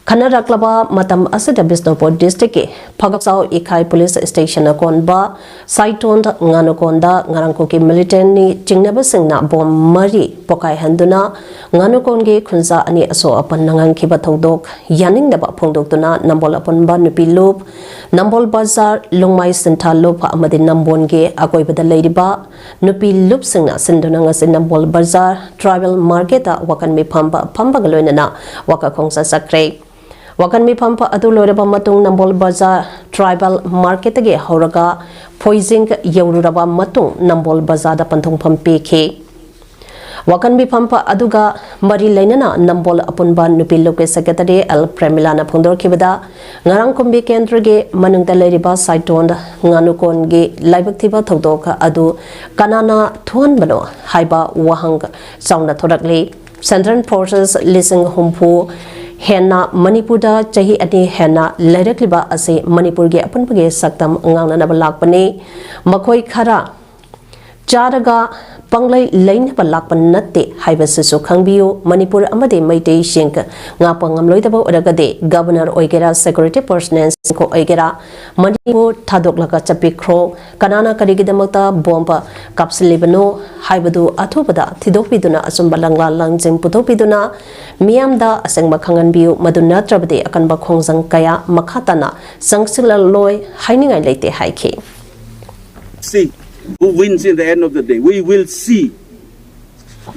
ꯈꯟꯅꯔꯛꯂꯕ ꯃꯇꯝ ꯑꯁꯤꯗ ꯕꯤꯁꯅꯨꯄꯨꯔ ꯗꯤꯁꯇ꯭ꯔꯤꯛꯀꯤ ꯐꯒꯛꯆꯥꯎ ꯏꯈꯥꯏ ꯄꯨꯂꯤꯁ ꯁ꯭ꯇꯦꯁꯟ ꯑꯀꯣꯟꯕ ꯁꯥꯏꯇꯣꯟ ꯉꯥꯅꯨꯀꯣꯟꯗ ꯉꯔꯥꯡ ꯀꯨꯀꯤ ꯃꯤꯂꯤꯇꯦꯟꯠꯅꯤ ꯆꯤꯡꯅꯕꯁꯤꯡꯅ ꯕꯣꯝ ꯃꯔꯤ ꯄꯣꯈꯥꯏꯍꯟꯗꯨꯅ ꯉꯥꯅꯨꯀꯣꯟꯒꯤ ꯈꯨꯟꯖꯥ ꯑꯅꯤ ꯑꯁꯣꯛ ꯑꯄꯟ ꯅꯪꯍꯟꯈꯤꯕ ꯊꯧꯗꯣꯛ ꯌꯥꯅꯤꯡꯗꯕ ꯐꯣꯡꯗꯣꯛꯇꯨꯅ ꯅꯝꯕꯣꯜ ꯑꯄꯨꯟꯕ ꯅꯨꯄꯤ ꯂꯨꯞ, ꯅꯝꯕꯣꯜ ꯕꯖꯥꯔ, ꯂꯣꯡꯃꯥꯏ ꯁꯤꯟꯊꯥ ꯂꯨꯞ ꯑꯃꯗꯤ ꯅꯝꯕꯣꯜꯒꯤ ꯑꯀꯣꯏꯕꯗ ꯂꯩꯔꯤꯕ ꯅꯨꯄꯤ ꯂꯨꯞꯁꯤꯡꯅ ꯁꯤꯟꯗꯨꯅ ꯉꯁꯤ ꯅꯝꯕꯣꯜ ꯕꯖꯥꯔ ꯇ꯭ꯔꯥꯏꯕꯦꯜ ꯃꯥꯔꯀꯦꯠꯇ ꯋꯥꯀꯟ ꯃꯤꯐꯝ ꯐꯝꯕꯒ ꯂꯣꯏꯅꯅ ꯋꯥꯀ ꯈꯣꯡꯆꯠ ꯆꯠꯈ꯭ꯔꯦ꯫ ꯋꯥꯀꯟ ꯃꯤꯐꯝ ꯑꯗꯨ ꯂꯣꯏꯔꯕ ꯃꯇꯨꯡ ꯅꯝꯕꯣꯜ ꯕꯖꯥꯔ ꯇ꯭ꯔꯥꯏꯕꯦꯜ ꯃꯥꯔꯀꯦꯠꯇꯒꯤ ꯍꯧꯔꯒ ꯐꯣꯏꯖꯤꯡ ꯌꯧꯔꯨꯔꯕ ꯃꯇꯨꯡ ꯅꯝꯕꯣꯜ ꯕꯖꯥꯔꯗ ꯄꯟꯊꯨꯡꯐꯝ ꯄꯤꯈꯤ꯫ ꯋꯥꯀꯟ ꯃꯤꯐꯝ ꯑꯗꯨꯒ ꯃꯔꯤ ꯂꯩꯅꯅ ꯅꯝꯕꯣꯜ ꯑꯄꯨꯟꯕ ꯅꯨꯄꯤ ꯂꯨꯞꯀꯤ ꯁꯦꯀ꯭ꯔꯦꯇꯔꯤ ꯑꯦꯜ ꯄ꯭ꯔꯦꯃꯤꯂꯥꯅ ꯐꯣꯡꯗꯣꯔꯛꯈꯤꯕꯗ, ꯉꯔꯥꯡ ꯀꯨꯝꯕꯤ ꯀꯦꯟꯗ꯭ꯔꯒꯤ ꯃꯅꯨꯡꯗ ꯂꯩꯔꯤꯕ ꯁꯥꯏꯇꯣꯟ ꯉꯥꯅꯨꯀꯣꯟꯒꯤ ꯂꯥꯏꯕꯛ ꯊꯤꯕ ꯊꯧꯗꯣꯛ ꯑꯗꯨ ꯀꯅꯥꯅ ꯊꯣꯛꯍꯟꯕꯅꯣ ꯍꯥꯏꯕ ꯋꯥꯍꯪ ꯆꯥꯎꯅ ꯊꯣꯔꯛꯂꯤ꯫ ꯁꯦꯟꯇ꯭ꯔꯦꯜ ꯐꯣꯔꯁꯦꯁ ꯂꯤꯁꯤꯡ ꯍꯨꯝꯐꯨ ꯍꯦꯟꯅ ꯃꯅꯤꯄꯨꯔꯗ ꯆꯍꯤ ꯑꯅꯤ ꯍꯦꯟꯅ ꯂꯩꯔꯛꯂꯤꯕ ꯑꯁꯤ ꯃꯅꯤꯄꯨꯔꯒꯤ ꯑꯄꯨꯟꯕꯒꯤ ꯁꯛꯇꯝ ꯉꯥꯡꯅꯅꯕ ꯂꯥꯛꯄꯅꯤ꯫ ꯃꯈꯣꯏ ꯈꯔ ꯆꯥꯔꯒ ꯄꯪꯂꯩ ꯂꯩꯅꯕ ꯂꯥꯛꯄ ꯅꯠꯇꯦ ꯍꯥꯏꯕꯁꯤꯁꯨ ꯈꯪꯕꯤꯌꯨ꯫ ꯃꯅꯤꯄꯨꯔ ꯑꯃꯗꯤ ꯃꯩꯇꯩꯁꯤꯡ ꯉꯥꯛꯄ ꯉꯝꯂꯣꯏꯗꯕ ꯑꯣꯏꯔꯒꯗꯤ ꯒꯕꯔꯅꯔ ꯑꯣꯏꯒꯦꯔꯥ, ꯁꯦꯀ꯭ꯌꯨꯔꯤꯇꯤ ꯄꯔꯁꯅꯦꯜꯁꯤꯡ ꯑꯣꯏꯒꯦꯔꯥ, ꯃꯅꯤꯄꯨꯔ ꯊꯥꯗꯣꯛꯂꯒ ꯆꯠꯄꯤꯈ꯭ꯔꯣ꯫ ꯀꯅꯥꯅ ꯀꯔꯤꯒꯤꯗꯃꯛꯇ ꯕꯣꯝꯕ ꯀꯥꯞꯁꯤꯜꯂꯤꯕꯅꯣ ꯍꯥꯏꯕꯗꯨ ꯑꯊꯨꯕꯗ ꯊꯤꯗꯣꯛꯄꯤꯗꯨꯅ ꯑꯆꯨꯝꯕ ꯂꯪꯂꯥ ꯂꯪꯖꯤꯡ ꯄꯨꯊꯣꯛꯄꯤꯗꯨꯅ ꯃꯤꯌꯥꯝꯗ ꯑꯁꯦꯡꯕ ꯈꯪꯍꯟꯕꯤꯌꯨ꯫ ꯃꯗꯨ ꯅꯠꯇ꯭ꯔꯕꯗꯤ ꯑꯀꯟꯕ ꯈꯣꯡꯖꯪ ꯀꯌꯥ ꯃꯈꯥ ꯇꯥꯅ ꯆꯪꯁꯤꯜꯂꯛꯂꯣꯏ ꯍꯥꯏꯅꯤꯡꯉꯥꯏ ꯂꯩꯇꯦ ꯍꯥꯏꯈꯤ꯫ See who wins in the end of the day. We will see.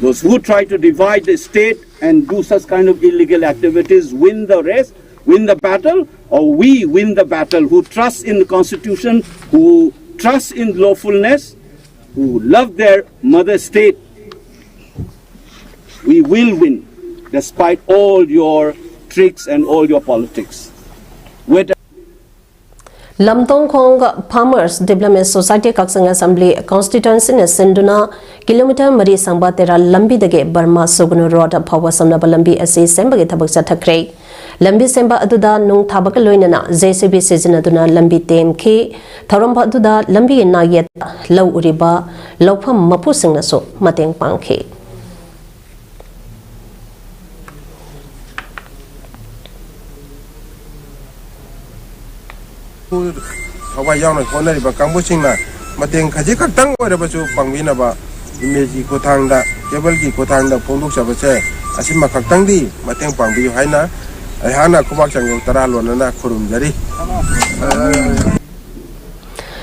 Those who try to divide the state and do such kind of illegal activities win the race, win the battle, or we win the battle who trust in the Constitution, who trust in lawfulness, who love their mother state. We will win despite all your tricks and all your politics. Whether Lamtongkhong farmers development society Kakching assembly ꯀꯣꯟꯁꯇꯤꯇ꯭ꯋꯦꯟꯁꯤꯅ ꯁꯤꯟꯗꯨꯅ kilometre ꯃꯔꯤ ꯁꯥꯡꯕ ꯇꯦꯔꯥ ꯂꯝꯕꯤꯗꯒꯤ ꯕꯔꯃꯥ ꯁꯨꯒꯅꯨ road ꯐꯥꯎꯕ ꯁꯝꯅꯕ ꯂꯝꯕꯤ ꯑꯁꯤ ꯁꯦꯝꯕꯒꯤ ꯊꯕꯛ ꯆꯠꯊꯈ꯭ꯔꯦ꯫ ꯂꯝꯕꯤ ꯁꯦꯝꯕ ꯑꯗꯨꯗ ꯅꯨꯡ ꯊꯥꯕꯒ ꯂꯣꯏꯅꯅ ꯖꯦ ꯁꯤ ꯕꯤ ꯁꯤꯖꯤꯟꯅꯗꯨꯅ ꯂꯝꯕꯤ ꯇꯦꯝꯈꯤ꯫ ꯊꯧꯔꯝ ꯑꯗꯨꯗ ꯂꯝꯕꯤꯒꯤ ꯅꯥꯛꯌꯦꯠꯇ ꯂꯧ ꯎꯔꯤꯕ ꯂꯧꯐꯝ ꯃꯄꯨꯁꯤꯡꯅꯁꯨ ꯃꯇꯦꯡ ꯄꯥꯡꯈꯤ꯫ ꯊꯋꯥꯏ ꯌꯥꯎꯅ ꯍꯣꯠꯅꯔꯤꯕ ꯀꯥꯡꯕꯨꯁꯤꯡꯅ ꯃꯇꯦꯡ ꯈꯖꯤꯛ ꯈꯛꯇꯪ ꯑꯣꯏꯔꯕꯁꯨ ꯄꯥꯡꯕꯤꯅꯕ ꯏꯃꯦꯖꯀꯤ ꯈꯨꯠꯊꯥꯡꯗ, ꯀꯦꯕꯜꯒꯤ ꯈꯨꯠꯊꯥꯡꯗ ꯐꯣꯡꯗꯣꯛꯆꯕꯁꯦ ꯑꯁꯤꯃ ꯈꯛꯇꯪꯗꯤ ꯃꯇꯦꯡ ꯄꯥꯡꯕꯤꯌꯨ ꯍꯥꯏꯅ ꯑꯩꯍꯥꯛꯅ ꯈꯨꯕꯥꯛ ꯆꯪꯖꯧ ꯇꯔꯥ ꯂꯣꯟꯅꯅ ꯈꯨꯔꯨꯝꯖꯔꯤ꯫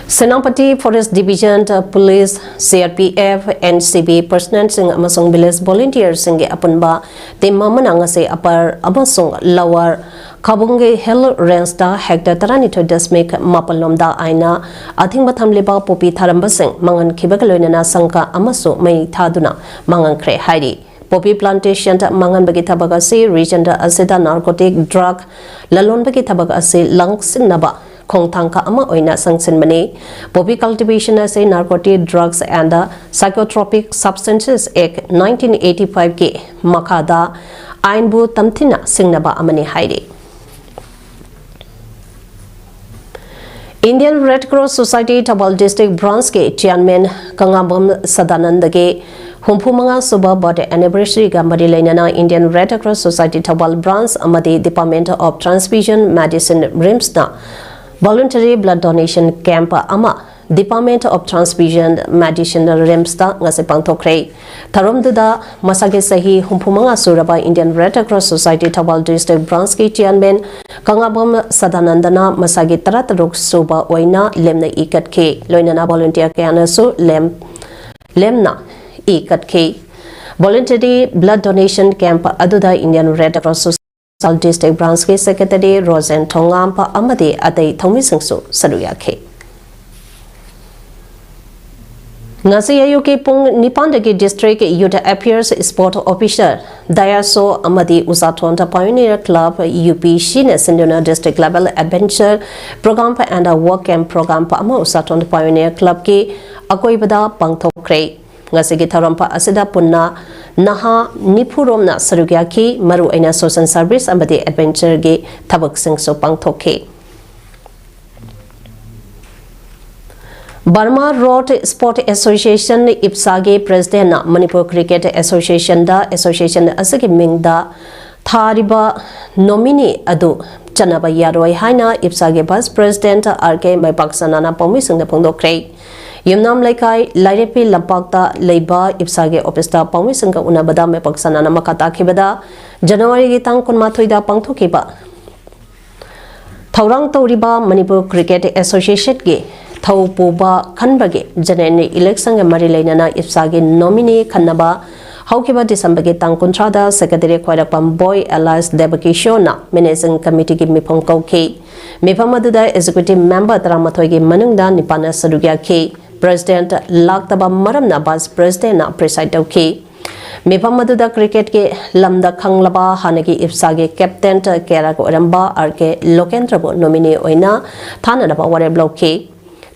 Senapati forest division, police, C R P F, N C B ꯄꯔꯁꯅꯦꯜꯁꯤꯡ ꯑꯃꯁꯨꯡ ꯚꯤꯂꯦꯖ ꯚꯣꯂꯨꯟꯇꯤꯌꯔꯁꯤꯡꯒꯤ ꯑꯄꯨꯟꯕ ꯇꯤꯝ ꯑꯃꯅ ꯉꯁꯤ ꯑꯄꯔ ꯑꯃꯁꯨꯡ ꯂꯋꯔ ꯈꯥꯕꯨꯡꯒꯤ ꯍꯤꯜ ꯔꯦꯟꯖꯇ ꯍꯦꯛꯇꯔ ꯇꯔꯥꯅꯤꯊꯣꯏ ꯗꯁꯃꯤꯛ ꯃꯥꯄꯜ ꯂꯣꯝꯗ ꯑꯥꯏꯟꯅ ꯑꯊꯤꯡꯕ ꯊꯝꯂꯤꯕ ꯄꯣꯄꯤ ꯊꯥꯔꯝꯕꯁꯤꯡ ꯃꯥꯡꯍꯟꯈꯤꯕꯒ ꯂꯣꯏꯅꯅ ꯁꯪꯀ ꯑꯃꯁꯨ ꯃꯩ ꯊꯥꯗꯨꯅ ꯃꯥꯡꯍꯟꯈ꯭ꯔꯦ ꯍꯥꯏꯔꯤ꯫ ꯄꯣꯄꯤ ꯄ꯭ꯂꯥꯟꯇꯦꯁꯟꯗ ꯃꯥꯡꯍꯟꯕꯒꯤ ꯊꯕꯛ ꯑꯁꯤ ꯔꯤꯖꯟꯗ ꯑꯁꯤꯗ ꯅꯥꯔꯀꯣꯇꯤꯛ ꯗ꯭ꯔꯒ ꯂꯂꯣꯟꯕꯒꯤ ꯊꯕꯛ ꯑꯁꯤ ꯂꯪꯁꯤꯟꯅꯕ ꯈꯣꯡꯊꯥꯡ ꯈꯔ ꯑꯃ ꯑꯣꯏꯅ ꯆꯪꯁꯤꯟꯕꯅꯤ꯫ ꯄꯣꯄꯤ ꯀꯜꯇꯤꯚꯦꯁꯟ ꯑꯁꯤ Narcotic Drugs and Psychotropic Substances Act nineteen eighty five ꯀꯤ ꯃꯈꯥꯗ ꯑꯥꯏꯟꯕꯨ ꯇꯝꯊꯤꯅ ꯁꯤꯡꯅꯕ ꯑꯃꯅꯤ ꯍꯥꯏꯔꯤ꯫ Indian Red Cross Society Thoubal District Branch ꯀꯤ Chairman ꯀꯪꯂꯥꯕꯝ ꯁꯗꯥꯅꯟꯗꯒꯤ ꯍꯨꯝꯐꯨ ꯃꯉꯥ ꯁꯨꯕ birthday anniversary ꯒ ꯃꯔꯤ ꯂꯩꯅꯅ Indian Red Cross Society Thoubal Branch ꯑꯃꯗꯤ Department of Transfusion Medicine, RIMS ꯅ voluntary blood donation camp ꯑꯃ Department of Transfusion Medicine, RIMS ꯇ ꯉꯁꯤ ꯄꯥꯡꯊꯣꯛꯈ꯭ꯔꯦ꯫ ꯊꯧꯔꯝꯗꯨꯗ ꯃꯁꯥꯒꯤ ꯆꯍꯤ ꯍꯨꯝꯐꯨ ꯃꯉꯥ ꯁꯨꯔꯕ Indian Red Cross Society Thoubal District Branch ꯀꯤ Chairman ꯀꯪꯂꯥꯕꯝ ꯁꯗꯥꯅꯟꯗꯅ ꯃꯁꯥꯒꯤ ꯇꯔꯥ ꯇꯔꯨꯛ ꯁꯨꯕ ꯑꯣꯏꯅ ꯂꯦꯝꯅ ꯏꯀꯠꯈꯤ꯫ ꯂꯣꯏꯅꯅ volunteer ꯀꯌꯥꯅꯁꯨ ꯂꯦꯝ-, ꯂꯦꯝꯅ ꯏꯀꯠꯈꯤ꯫ Voluntary blood donation camp ꯑꯗꯨꯗ Indian Red Cross Society District Branch ꯀꯤ Secretary ꯔꯣꯖꯦꯟ ꯊꯣꯉꯥꯝꯄ ꯑꯃꯗꯤ ꯑꯇꯩ ꯊꯧꯃꯤꯁꯤꯡꯁꯨ ꯁꯔꯨꯛ ꯌꯥꯈꯤ꯫ ꯉꯁꯤ ꯑꯌꯨꯛꯀꯤ ꯄꯨꯡ ꯅꯤꯄꯥꯟꯗꯒꯤ District Youth Affairs, Sport Officer, ꯗꯥꯌꯥꯁꯣ ꯑꯃꯗꯤ ꯎꯁꯥꯊꯣꯟ Pioneer Club, UPC ꯅ ꯁꯤꯟꯗꯨꯅ District Level Adventure Program and Work Camp Program ꯑꯃ ꯎꯁꯥꯊꯣꯟ Pioneer Club ꯀꯤ ꯑꯀꯣꯏꯕꯗ ꯄꯥꯡꯊꯣꯛꯈ꯭ꯔꯦ꯫ ꯉꯁꯤꯒꯤ ꯊꯧꯔꯝ ꯑꯁꯤꯗ ꯄꯨꯟꯅ ꯅꯍꯥ ꯅꯤꯐꯨ ꯔꯣꯝꯅ ꯁꯔꯨꯛ ꯌꯥꯈꯤ꯫ ꯃꯔꯨꯑꯣꯏꯅ social service ꯑꯃꯗꯤ adventure ꯒꯤ ꯊꯕꯛꯁꯤꯡꯁꯨ ꯄꯥꯡꯊꯣꯛꯈꯤ꯫ Burma Road Sport Association, ꯏꯞꯁꯥꯒꯤ President ꯅ Manipur Cricket Association ꯗ association ꯑꯁꯤꯒꯤ ꯃꯤꯡꯗ ꯊꯥꯔꯤꯕ nominee ꯑꯗꯨ ꯆꯠꯅꯕ ꯌꯥꯔꯣꯏ ꯍꯥꯏꯅ ꯏꯞꯁꯥꯒꯤ Vice President ꯑꯥꯔ ꯀꯦ ꯃꯥꯏꯄꯥꯛꯁꯅꯥꯅ ꯄꯥꯎꯃꯤꯁꯤꯡꯗ ꯐꯣꯡꯗꯣꯛꯈ꯭ꯔꯦ꯫ ꯌꯨꯝꯅꯥꯝ ꯂꯩꯀꯥꯏ ꯂꯥꯏꯔꯦꯞꯄꯤ ꯂꯝꯄꯥꯛꯇ ꯂꯩꯕ ꯏꯞꯁꯥꯒꯤ office ꯇ ꯄꯥꯎꯃꯤꯁꯤꯡꯒ ꯎꯅꯕꯗ ꯃꯥꯏꯄꯥꯛꯁꯅꯥꯅ ꯃꯈꯥ ꯇꯥꯈꯤꯕꯗ, ꯖꯅꯋꯥꯔꯤꯒꯤ ꯇꯥꯡ ꯀꯨꯟꯃꯥꯊꯣꯏꯗ ꯄꯥꯡꯊꯣꯛꯈꯤꯕ ꯊꯧꯔꯥꯡ ꯇꯧꯔꯤꯕ Manipur Cricket Association ꯒꯤ ꯊꯧ ꯄꯨꯕ ꯈꯟꯕꯒꯤ general election ꯒ ꯃꯔꯤ ꯂꯩꯅꯅ ꯏꯞꯁꯥꯒꯤ nominee ꯈꯟꯅꯕ ꯍꯧꯈꯤꯕ December ꯒꯤ ꯇꯥꯡ ꯀꯨꯟꯊ꯭ꯔꯥꯗ Secretary ꯈ꯭ꯋꯥꯏꯔꯥꯛꯄꯝ ꯕꯣꯏ alias ꯗꯦꯕꯀꯤꯁꯣꯔꯅ Managing Committee ꯒꯤ ꯃꯤꯐꯝ ꯀꯧꯈꯤ꯫ ꯃꯤꯐꯝ ꯑꯗꯨꯗ Executive Member ꯇꯔꯥꯃꯥꯊꯣꯏꯒꯤ ꯃꯅꯨꯡꯗ ꯅꯤꯄꯥꯟꯅ ꯁꯔꯨꯛ ꯌꯥꯈꯤ꯫ President ꯂꯥꯛꯇꯕ ꯃꯔꯝꯅ Vice President ꯅ preside ꯇꯧꯈꯤ꯫ ꯃꯤꯐꯝ ꯑꯗꯨꯗ cricket ꯀꯤ ꯂꯝꯗ ꯈꯪꯂꯕ ꯍꯥꯟꯅꯒꯤ ꯏꯞꯁꯥꯒꯤ captain ꯀꯦꯔꯛ ꯑꯣꯏꯔꯝꯕ ꯑꯥꯔ ꯀꯦ ꯂꯣꯀꯦꯟꯗ꯭ꯔꯕꯨ nominee ꯑꯣꯏꯅ ꯊꯥꯅꯅꯕ ꯋꯥꯔꯦꯞ ꯂꯧꯈꯤ꯫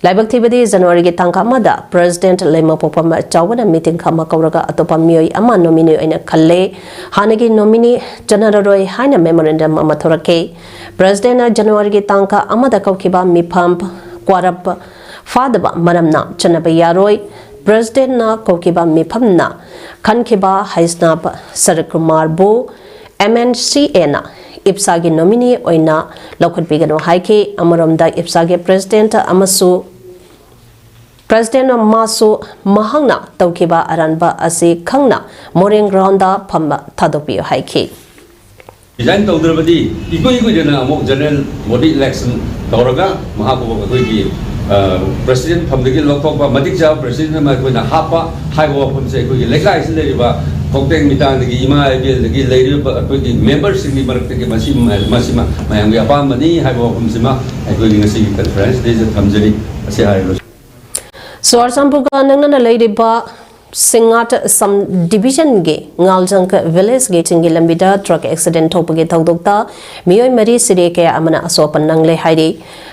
ꯂꯥꯏꯕꯛ ꯊꯤꯕꯗꯤ ꯖꯅꯋꯥꯔꯤꯒꯤ ꯇꯥꯡ ꯑꯃꯗ President ꯂꯩꯃꯄꯣꯛꯄꯝ ꯆꯥꯎꯕꯅ meeting ꯑꯃ ꯀꯧꯔꯒ ꯑꯇꯣꯞꯄ ꯃꯤꯑꯣꯏ ꯑꯃ nominee ꯑꯣꯏꯅ ꯈꯜꯂꯦ, ꯍꯥꯟꯅꯒꯤ nominee ꯆꯠꯅꯔꯔꯣꯏ ꯍꯥꯏꯅ memorandum ꯑꯃ ꯊꯣꯔꯛꯈꯤ꯫ Presidentꯅ ꯖꯅꯋꯥꯔꯤꯒꯤ ꯇꯥꯡ ꯑꯃꯗ ꯀꯧꯈꯤꯕ ꯃꯤꯐꯝ quorum ꯐꯥꯗꯕ ꯃꯔꯝꯅ ꯆꯠꯅꯕ ꯌꯥꯔꯣꯏ꯫ Presidentꯅ ꯀꯧꯈꯤꯕ ꯃꯤꯐꯝꯅ ꯈꯟꯈꯤꯕ ꯍꯩꯁꯅꯥꯞ ꯁꯔꯠ ꯀꯨꯃꯥꯔꯕꯨ MNCAꯅ IPSAꯒꯤ nominee ꯑꯣꯏꯅ ꯂꯧꯈꯠꯄꯤꯒꯅꯨ ꯍꯥꯏꯈꯤ꯫ ꯑꯃꯔꯣꯝꯗ IPSAꯒꯤ President ꯑꯃꯁꯨ President ꯃꯥꯁꯨ ꯃꯍꯥꯛꯅ ꯇꯧꯈꯤꯕ ꯑꯔꯥꯟꯕ ꯑꯁꯤ ꯈꯪꯅ Moreh groundꯗ ꯐꯝꯕ ꯊꯥꯗꯣꯛꯄꯤꯌꯨ ꯍꯥꯏꯈꯤ꯫ Resign ꯇꯧꯗ꯭ꯔꯕꯗꯤ ꯏꯀꯨꯏ ꯀꯨꯏꯗꯅ ꯑꯃꯨꯛ general body election ꯇꯧꯔꯒ ꯃꯍꯥꯛꯄꯨ ꯑꯩꯈꯣꯏꯒꯤ President ꯐꯝꯗꯒꯤ ꯂꯧꯊꯣꯛꯄ, ꯃꯇꯤꯛ ꯆꯥꯕ President ꯑꯃ ꯑꯩꯈꯣꯏꯅ ꯍꯥꯞꯄ ꯍꯥꯏꯕ ꯋꯥꯐꯝꯁꯦ ꯑꯩꯈꯣꯏꯒꯤ ꯂꯩꯀꯥꯏꯁꯤꯗ ꯂꯩꯔꯤꯕ ꯀꯣꯛꯇꯦꯡ ꯃꯤꯇꯥꯡꯗꯒꯤ ꯏꯃꯥ ꯏꯕꯦꯜꯗꯒꯤ ꯂꯩꯔꯤꯕ ꯑꯩꯈꯣꯏꯒꯤ memberꯁꯤꯡꯒꯤ ꯃꯔꯛꯇꯒꯤ ꯃꯁꯤ ꯃꯁꯤꯃ ꯃꯌꯥꯝꯒꯤ ꯑꯄꯥꯝꯕꯅꯤ ꯍꯥꯏꯕ ꯋꯥꯐꯝꯁꯤꯃ ꯑꯩꯈꯣꯏꯒꯤ ꯉꯁꯤꯒꯤ conferenceꯁꯤꯗꯩꯗ ꯊꯝꯖꯔꯤ꯫ ꯑꯁꯤ ꯍꯥꯏꯔꯒ ꯆꯨꯔꯥꯆꯥꯟꯄꯨꯔꯒ ꯅꯛꯅꯅ ꯂꯩꯔꯤꯕ ꯁꯤꯡꯉꯥꯠ sub divisionꯒꯤ ꯉꯥꯜꯖꯪ villageꯒꯤ ꯆꯤꯡꯒꯤ ꯂꯝꯕꯤꯗ truck accident ꯊꯣꯛꯄꯒꯤ ꯊꯧꯗꯣꯛꯇ ꯃꯤꯑꯣꯏ ꯃꯔꯤ ꯁꯤꯔꯦ, ꯀꯌꯥ ꯑꯃꯅ ꯑꯁꯣꯛ ꯑꯄꯟ ꯅꯪꯂꯦ ꯍꯥꯏꯔꯤ꯫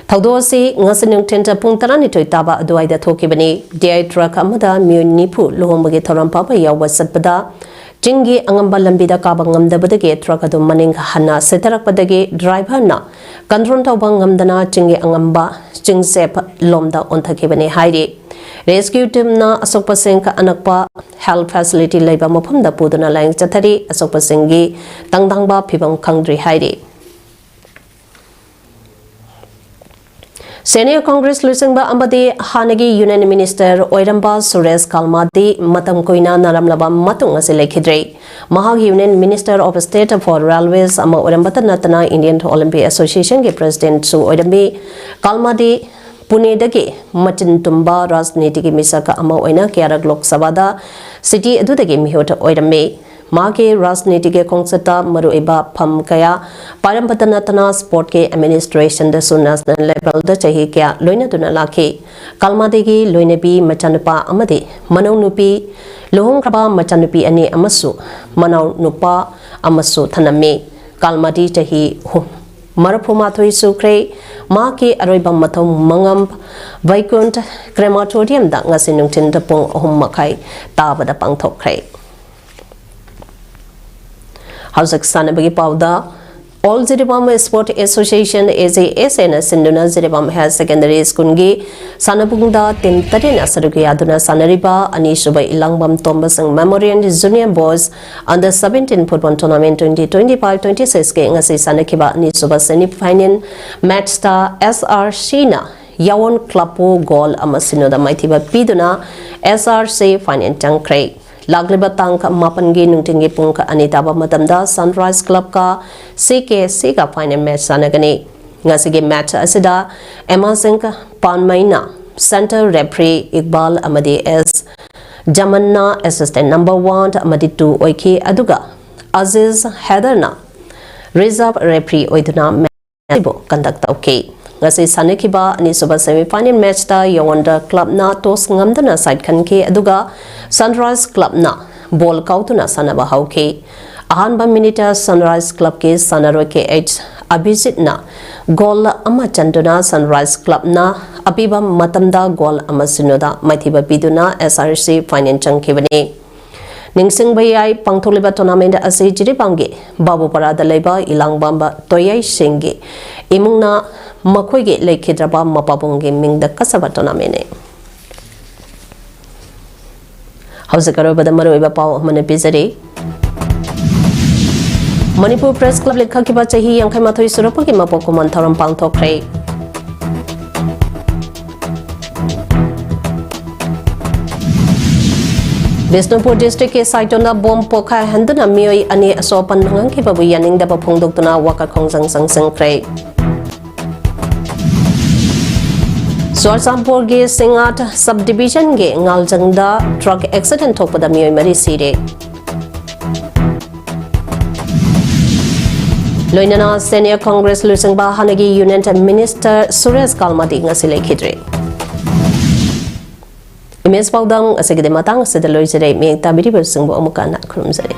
ꯊꯧꯗꯣꯛ ꯑꯁꯤ ꯉꯁꯤ ꯅꯨꯡꯊꯤꯜ ꯄꯨꯡ ꯇꯔꯥꯅꯤꯊꯣꯏ ꯇꯥꯕ ꯑꯗꯨꯋꯥꯏꯗ ꯊꯣꯛꯈꯤꯕꯅꯤ꯫ DI truck ꯑꯃꯗ ꯃꯤꯑꯣꯏ ꯅꯤꯐꯨ ꯂꯨꯍꯣꯡꯕꯒꯤ ꯊꯧꯔꯝ ꯄꯥꯡꯕ ꯌꯥꯎꯕ ꯆꯠꯄꯗ ꯆꯤꯡꯒꯤ ꯑꯉꯝꯕ ꯂꯝꯕꯤꯗ ꯀꯥꯕ ꯉꯝꯗꯕꯗꯒꯤ truck ꯑꯗꯨ ꯃꯅꯤꯡ ꯍꯟꯅ ꯁꯤꯊꯔꯛꯄꯗꯒꯤ driverꯅ control ꯇꯧꯕ ꯉꯝꯗꯅ ꯆꯤꯡꯒꯤ ꯑꯉꯝꯕ ꯆꯤꯡꯆꯦꯞ ꯂꯣꯝꯗ ꯑꯣꯟꯊꯈꯤꯕꯅꯤ ꯍꯥꯏꯔꯤ꯫ Rescue teamꯅ ꯑꯁꯣꯛꯄꯁꯤꯡ ꯑꯅꯛꯄ health facility ꯂꯩꯕ ꯃꯐꯝꯗ ꯄꯨꯗꯨꯅ ꯂꯥꯌꯦꯡ ꯆꯠꯊꯔꯤ꯫ ꯑꯁꯣꯛꯄꯁꯤꯡꯒꯤ ꯇꯪꯗꯥꯡꯕ ꯐꯤꯕꯝ ꯈꯪꯗ꯭ꯔꯤ ꯍꯥꯏꯔꯤ꯫ Senior Congress ꯂꯨꯆꯤꯡꯕ ꯑꯃꯗꯤ ꯍꯥꯟꯅꯒꯤ Union Minister ꯑꯣꯏꯔꯝꯕ ꯁꯨꯔꯦꯁ ꯀꯥꯜꯃꯥꯗꯤ ꯃꯇꯝ ꯀꯨꯏꯅ ꯅꯥꯔꯝꯂꯕ ꯃꯇꯨꯡ ꯑꯁꯤ ꯂꯩꯈꯤꯗ꯭ꯔꯦ꯫ ꯃꯍꯥꯛ Union Minister of State for Railways ꯑꯃ ꯑꯣꯏꯔꯝꯕꯇ ꯅꯠꯇꯅ Indian Olympic Associationꯒꯤ Presidentꯁꯨ ꯑꯣꯏꯔꯝꯃꯤ꯫ ꯀꯥꯜꯃꯥꯗꯤ ꯄꯨꯅꯦꯗꯒꯤ ꯃꯆꯤꯟ ꯇꯨꯝꯕ ꯔꯥꯖꯅꯤꯇꯤꯒꯤ ꯃꯤꯁꯛ ꯑꯃ ꯑꯣꯏꯅ ꯀꯌꯥꯔꯛ ꯂꯣꯛ ꯁꯚꯥꯗ city ꯑꯗꯨꯗꯒꯤ ꯃꯤꯍꯨꯠ ꯑꯣꯏꯔꯝꯃꯤ꯫ ꯃꯍꯥꯛꯀꯤ ꯔꯥꯖꯅꯤꯇꯤꯒꯤ ꯈꯣꯡꯆꯠꯇ ꯃꯔꯨꯑꯣꯏꯕ ꯐꯝ ꯀꯌꯥ ꯄꯥꯏꯔꯝꯕꯇ ꯅꯠꯇꯅ sportꯀꯤ administrationꯗꯁꯨ national levelꯗ ꯆꯍꯤ ꯀꯌꯥ ꯂꯣꯏꯅꯗꯨꯅ ꯂꯥꯛꯈꯤ꯫ ꯀꯥꯜꯃꯥꯗꯤꯒꯤ ꯂꯣꯏꯅꯕꯤ ꯃꯆꯥꯅꯨꯄꯥ ꯑꯃꯗꯤ ꯃꯅꯧꯅꯨꯄꯤ, ꯂꯨꯍꯣꯡꯈ꯭ꯔꯕ ꯃꯆꯥꯅꯨꯄꯤ ꯑꯅꯤ ꯑꯃꯁꯨ ꯃꯅꯥꯎ ꯅꯨꯄꯥ ꯑꯃꯁꯨ ꯊꯅꯝꯃꯤ꯫ ꯀꯥꯜꯃꯥꯗꯤ ꯆꯍꯤ ꯍꯨꯝ-, ꯃꯔꯤꯐꯨ ꯃꯥꯊꯣꯏ ꯁꯨꯈ꯭ꯔꯦ꯫ ꯃꯍꯥꯛꯀꯤ ꯑꯔꯣꯏꯕ ꯃꯊꯧ ꯃꯉꯝ ꯚꯩꯀꯨꯟꯊ ꯀ꯭ꯔꯦꯃꯥꯇꯣꯔꯤꯌꯝꯗ ꯉꯁꯤ ꯅꯨꯡꯊꯤꯜꯗ ꯄꯨꯡ ꯑꯍꯨꯝ ꯃꯈꯥꯏ ꯇꯥꯕꯗ ꯄꯥꯡꯊꯣꯛꯈ꯭ꯔꯦ꯫ ꯍꯧꯖꯤꯛ ꯁꯥꯟꯅꯕꯒꯤ ꯄꯥꯎꯗ꯫ All Jiribam Sport Association, A J S A ꯅ ꯁꯤꯟꯗꯨꯅ ꯖꯤꯔꯤꯕꯥꯝ Higher Secondary School ꯒꯤ ꯁꯥꯟꯅꯕꯨꯡꯗ team ꯇꯔꯦꯠꯅ ꯁꯔꯨꯛ ꯌꯥꯗꯨꯅ ꯁꯥꯟꯅꯔꯤꯕ ꯑꯅꯤꯁꯨꯕ ꯏꯂꯥꯡꯕꯝ ꯇꯣꯝꯕꯁꯤꯡ Memorial Junior Boys Under seventeen Football Tournament twenty twenty-five twenty-six ꯀꯤ ꯉꯁꯤ ꯁꯥꯟꯅꯈꯤꯕ ꯑꯅꯤꯁꯨꯕ semi final match ꯇ S R C ꯅ ꯌꯥꯋꯣꯟ club ꯄꯨ goal ꯑꯃ ꯁꯤꯅꯣꯗ ꯃꯥꯏꯊꯤꯕ ꯄꯤꯗꯨꯅ S R C final ꯆꯪꯈ꯭ꯔꯦ꯫ ꯂꯥꯛꯂꯤꯕ ꯇꯥꯡ ꯃꯥꯄꯟꯒꯤ ꯅꯨꯡꯊꯤꯜꯒꯤ ꯄꯨꯡ ꯑꯅꯤ ꯇꯥꯕ ꯃꯇꯝꯗ Sunrise Club ꯀ C K C ꯒ final match ꯁꯥꯟꯅꯒꯅꯤ꯫ ꯉꯁꯤꯒꯤ match ꯑꯁꯤꯗ ꯑꯦꯃꯥꯁꯤꯡ ꯄꯥꯟꯃꯩꯅ central referee, ꯏꯛꯕꯥꯜ ꯑꯃꯗꯤ S ꯖꯃꯟꯅ assistant number one ꯑꯃꯗꯤ two ꯑꯣꯏꯈꯤ, ꯑꯗꯨꯒ ꯑꯖꯤꯖ ꯍꯦꯗꯔꯅ reserve referee ꯑꯣꯏꯗꯨꯅ match ꯑꯁꯤꯕꯨ conduct ꯇꯧꯈꯤ꯫ ꯉꯁꯤ ꯁꯥꯟꯅꯈꯤꯕ ꯑꯅꯤꯁꯨꯕ semi final match ꯇ ꯌꯥꯋꯣꯟꯗ club ꯅ toss ꯉꯝꯗꯨꯅ side ꯈꯟꯈꯤ, ꯑꯗꯨꯒ Sunrise Club ꯅ ball ꯀꯥꯎꯗꯨꯅ ꯁꯥꯟꯅꯕ ꯍꯧꯈꯤ꯫ ꯑꯍꯥꯟꯕ minute ꯇ Sunrise Club ꯀꯤ ꯁꯥꯟꯅꯔꯣꯏ K H ꯑꯚꯤꯖꯤꯠꯅ goal ꯑꯃ ꯆꯟꯗꯨꯅ Sunrise Club ꯅ ꯑꯄꯤꯕ ꯃꯇꯝꯗ goal ꯑꯃ ꯁꯤꯅꯣꯗ ꯃꯥꯏꯊꯤꯕ ꯄꯤꯗꯨꯅ S R C final ꯆꯪꯈꯤꯕꯅꯤ꯫ ꯅꯤꯡꯁꯤꯡꯕ ꯌꯥꯏ, ꯄꯥꯡꯊꯣꯛꯂꯤꯕ tournament ꯑꯁꯤ ꯖꯤꯔꯤꯕꯥꯝꯒꯤ ꯕꯥꯕꯨꯄꯥꯔꯥꯗ ꯂꯩꯕ ꯏꯂꯥꯡꯕꯝꯕ ꯇꯣꯌꯥꯏꯁꯤꯡꯒꯤ ꯏꯃꯨꯡꯅ ꯃꯈꯣꯏꯒꯤ ꯂꯩꯈꯤꯗ꯭ꯔꯕ ꯃꯄꯥꯕꯨꯡꯒꯤ ꯃꯤꯡꯗ ꯀꯠꯆꯕ tournament ꯅꯤ꯫ ꯍꯧꯖꯤꯛ ꯑꯔꯣꯏꯕꯗ ꯃꯔꯨꯑꯣꯏꯕ ꯄꯥꯎ ꯑꯃꯅ ꯄꯤꯖꯔꯤ꯫ ꯃꯅꯤꯄꯨꯔ Press Club ꯂꯤꯡꯈꯠꯈꯤꯕ ꯆꯍꯤ ꯌꯥꯡꯈꯩ ꯃꯥꯊꯣꯏ ꯁꯨꯔꯛꯄꯒꯤ ꯃꯄꯣꯛ ꯀꯨꯝꯑꯣꯟ ꯊꯧꯔꯝ ꯄꯥꯡꯊꯣꯛꯈ꯭ꯔꯦ꯫ ꯕꯤꯁꯅꯨꯄꯨꯔ district ꯀꯤ ꯁꯥꯏꯇꯣꯟꯗ bomb ꯄꯣꯈꯥꯏꯍꯟꯗꯨꯅ ꯃꯤꯑꯣꯏ ꯑꯅꯤ ꯑꯁꯣꯛ ꯑꯄꯟ ꯅꯪꯍꯟꯈꯤꯕꯕꯨ ꯌꯥꯅꯤꯡꯗꯕ ꯐꯣꯡꯗꯣꯛꯇꯨꯅ ꯋꯥꯀꯠ ꯈꯣꯡꯖꯪ ꯆꯪꯁꯤꯟꯈ꯭ꯔꯦ꯫ ꯆꯨꯔꯆꯥꯟꯄꯨꯔꯒꯤ ꯁꯤꯡꯉꯥꯠ sub division ꯒꯤ ꯉꯥꯜꯖꯪꯗ truck accident ꯊꯣꯛꯄꯗ ꯃꯤꯑꯣꯏ ꯃꯔꯤ ꯁꯤꯔꯦ꯫ ꯂꯣꯏꯅꯅ Senior Congress ꯂꯨꯆꯤꯡꯕ ꯍꯥꯟꯅꯒꯤ Union Minister ꯁꯨꯔꯦꯁ ꯀꯥꯜꯃꯥꯗꯤ ꯉꯁꯤ ꯂꯩꯈꯤꯗ꯭ꯔꯦ꯫ Image ꯄꯥꯎꯗꯝ ꯑꯁꯤꯒꯤꯗꯤ ꯃꯇꯥꯡ ꯑꯁꯤꯗ ꯂꯣꯏꯖꯔꯦ꯫ ꯃꯤꯌꯦꯡ ꯇꯥꯕꯤꯔꯤꯕꯁꯤꯡꯕꯨ ꯑꯃꯨꯛꯀ ꯍꯟꯅ ꯈꯨꯔꯨꯝꯖꯔꯤ꯫